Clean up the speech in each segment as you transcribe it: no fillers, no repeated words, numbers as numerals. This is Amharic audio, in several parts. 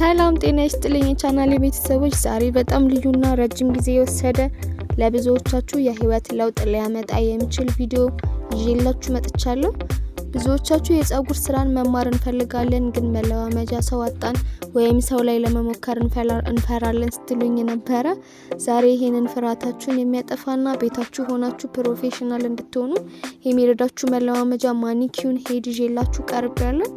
ሰላም ጤና ይስጥልኝ የቻናሌ ቤተሰቦች፣ ዛሬ በጣም ልዩና ረጅም ጊዜ የወሰደ ለብዙዎቻችሁ የህይወት ለውጥ ሊያመጣ የሚችል ቪዲዮ ይዤላችሁ መጥቻለሁ። ብዙዎቻችሁ የፀጉር ስራን መማር እንፈልጋለን፣ ግን መለማመጃ ሰው አጣን ወይም ሰው ላይ ለመሞከር እንፈራለን ስትሉኝ ነበረ። ዛሬ ይሄንን ፍርሃታችሁን የሚያጠፋና ቤታችሁ ሆናችሁ professional እንድትሆኑ የሚረዳችሁ መለማመጃ mannequin head ይዤላችሁ ቀርቤያለሁ።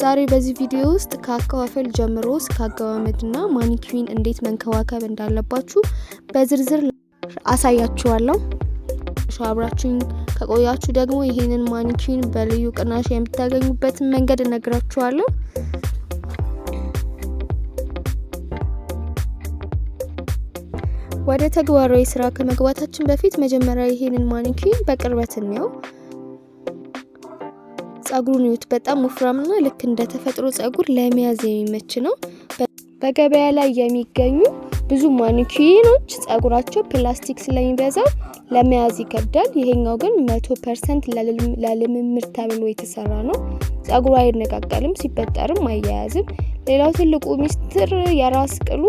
ዛሬ በዚህ ቪዲዮ ውስጥ ከአከፋፈል ጀምሮ እስከ አገማመድና mannequin እንዴት መንከባከብ እንዳለባችሁ በዝርዝር አሳያችኋለሁ። አብራችሁኝ ከቆያችሁ ደግሞ ይሄንን mannequin በልዩ ቅናሽ የምታገኙበትን መንገድ እነግራችኋለሁ። ወደ ተግባራዊ ስራ ከመግባታችን በፊት መጀመሪያ ይሄንን mannequin በቅርበት እንየው። ጸጉሩን እዩት። በጣም ወፍራምና ልክ እንደ ተፈጥሮ ጸጉር ለመያዝ የሚመች ነው። በገበያ ላይ የሚገኙ ብዙ mannequin ኦች ጸጉራቸው ፕላስቲክ ስለሚበዛው ለመያዝ ይከብዳል። ይሄኛው ግን 100% ለልምምድ ተብሎ የተሰራ ነው። ጸጉሩ አይነቃቀልም፣ ሲበጠርም አይያያዝም። ሌላው ትልቁ ሚስጥር የራስ ቅሉ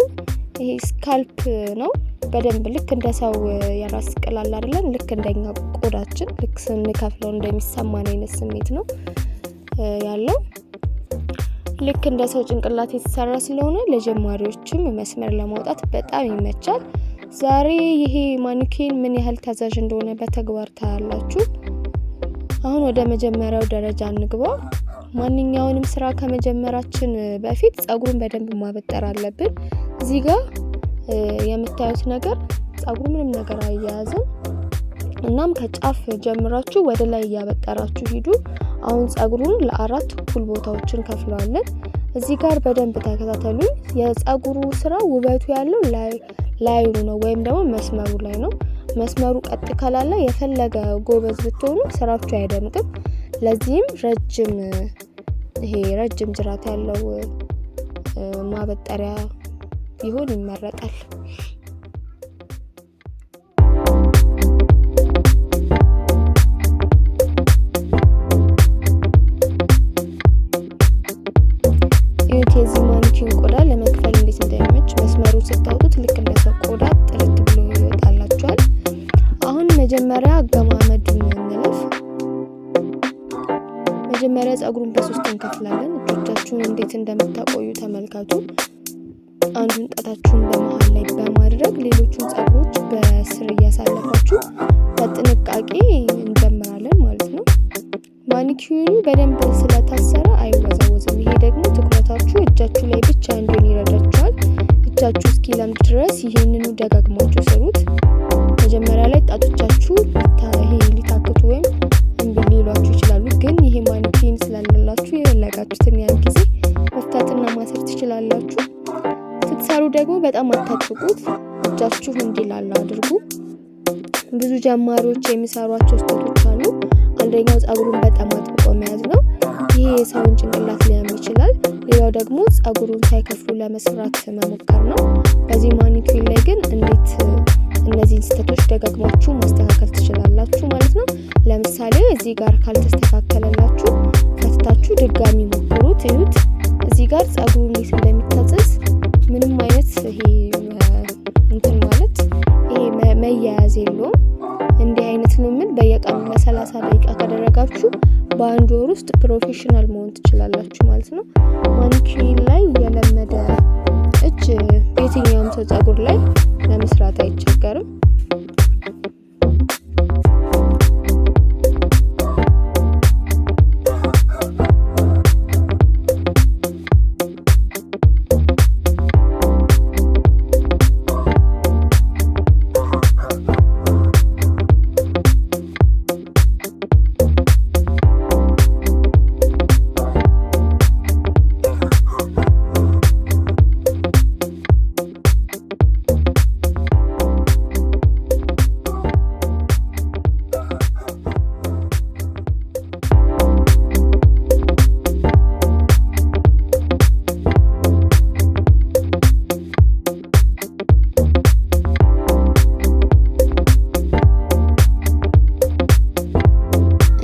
ይሄ scalp ነው። በደንብ ልክ እንደ ሰው የራስ ቅል አለ አይደለም? ልክ እንደኛ ቆዳችን ልክ ስንከፍለው እንደሚሰማን አይነት ስሜት ነው ያለው። ልክ እንደ ሰው ጭንቅላት የተሰራ ስለሆነ ለጀማሪዎችም መስመር ለማውጣት በጣም ይመቻል። ዛሬ ይሄ mannequin ምን ያህል ታዛዥ እንደሆነ በተግባር ታያላችሁ። አሁን ወደ መጀመሪያው ደረጃ እንግባ። ማንኛውንም ስራ ከመጀመራችን በፊት ጸጉሩን በደንብ ማበጠር አለብን። እዚህ ጋር የምታዩት ነገር ጸጉሩ ምንም ነገር አያያዝም። እናም ከጫፍ ጀምራችሁ ወደ ላይ እያበጠራችሁ ሂዱ። አሁን ጸጉሩን ለአራት እኩል ቦታዎችን ከፍለዋለን። እዚህ ጋር በደንብ ተከታተሉኝ። የጸጉሩ ስራ ውበቱ ያለው ላይኑ ነው ወይም ደግሞ መስመሩ ላይ ነው። መስመሩ ቀጥ ካላለ የፈለገ ጎበዝ ብትሆኑ ስራችሁ አይደምቅም። ለዚህም ረጅም ይሄ ረጅም ጅራት ያለው ማበጠሪያ ቢሆን ይመረጣል። እዩት የዚህ mannequin ቆዳ ለመክፈል እንዴት እንደሚመች። መስመሩን ስታወጡት ልክ እንደ ሰው ቆዳ ጥርት ብሎ ይወጣላችኋል። አሁን መጀመሪያ አገማመዱን እንለፍ። መጀመሪያ ጸጉሩን በሶስት እንከፍላለን። እጆቻችሁን እንዴት እንደምታቆዩ ተመልከቱ። አንዱን ጣታችሁን በመሀል ላይ በማድረግ ሌሎቹን ጸጉሮች በስር እያሳለፋችሁ በጥንቃቄ እንጀምራለን ማለት ነው። mannequin ኑ በደንብ ስለታሰረ አይወዛወዝም። ይሄ ደግሞ ትኩረታችሁ እጃችሁ ላይ ብቻ እንዲሆን ይረዳችኋል። እጃችሁ እስኪለምድ ድረስ ይሄንኑ ደጋግማችሁ ስሩት። መጀመሪያ ላይ ጣቶቻችሁ ይሄ ሊታክቱ ወይም እምቢ ሊሏችሁ ይችላሉ። ግን ይሄ mannequin ስላለላችሁ የፈለጋችሁትን ያህል ጊዜ መፍታትና ማሰር ትችላላችሁ። ስትሰሩ ደግሞ በጣም አታጥብቁት። እጃችሁ እንዲላላ አድርጉ። ብዙ ጀማሪዎች የሚሰሯቸው ስህተቶች አሉ። አንደኛው ጸጉሩን በጣም አጥብቆ መያዝ ነው። ይሄ የሰውን ጭንቅላት ሊያም ይችላል። ሌላው ደግሞ ጸጉሩን ሳይከፍሉ ለመስራት መሞከር ነው። በዚህ mannequin ላይ ግን እንዴት እነዚህን ስህተቶች ደጋግማችሁ ማስተካከል ትችላላችሁ ማለት ነው። ለምሳሌ እዚህ ጋር ካልተስተካከለላችሁ ፈትታችሁ ድጋሚ ሞክሩት፣ እዩት። እዚህ ጋር ጸጉሩ እንዴት እንደሚታዘዝ ምንም አይነት ይሄ እንትን ማለት ይሄ መያያዝ የለውም። እንዲህ አይነት ልምምድ በየቀኑ ለ30 ደቂቃ ካደረጋችሁ በአንድ ወር ውስጥ professional መሆን ትችላላችሁ ማለት ነው። mannequin ላይ የለመደ እጅ በየትኛውም ሰው ጸጉር ላይ ለመስራት አይቸገርም።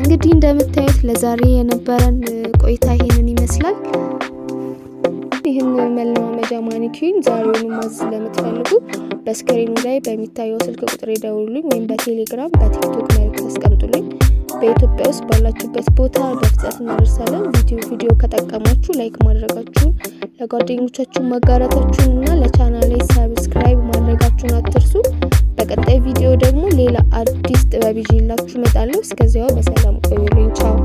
እንግዲህ እንደምታዩት ለዛሬ የነበረን ቆይታ ይሄንን ይመስላል። ይህንን ይህን መለማመጃ mannequin ዛሬውኑ ማዘዝ ለምትፈልጉ በ screen ኑ ላይ በሚታየው ስልክ ቁጥር ይደውሉልኝ ወይም በቴሌግራም፣ በቲክቶክ መልእክት አስቀምጡልኝ። በኢትዮጵያ ውስጥ ባላችሁበት ቦታ በፍጥነት እናደርሳለን። ቪዲዮ ከጠቀማችሁ like ማድረጋችሁን፣ ለጓደኞቻችሁ ማጋራታችሁን እና ለቻናሌ subscribe ማድረጋችሁን አትርሱ። በቀጣይ ቪዲዮ ደግሞ ሌላ አዲስ ጥበብ ይዤላችሁ እመጣለሁ። እስከዚያው በሰላም ቆዩልኝ። ቻው።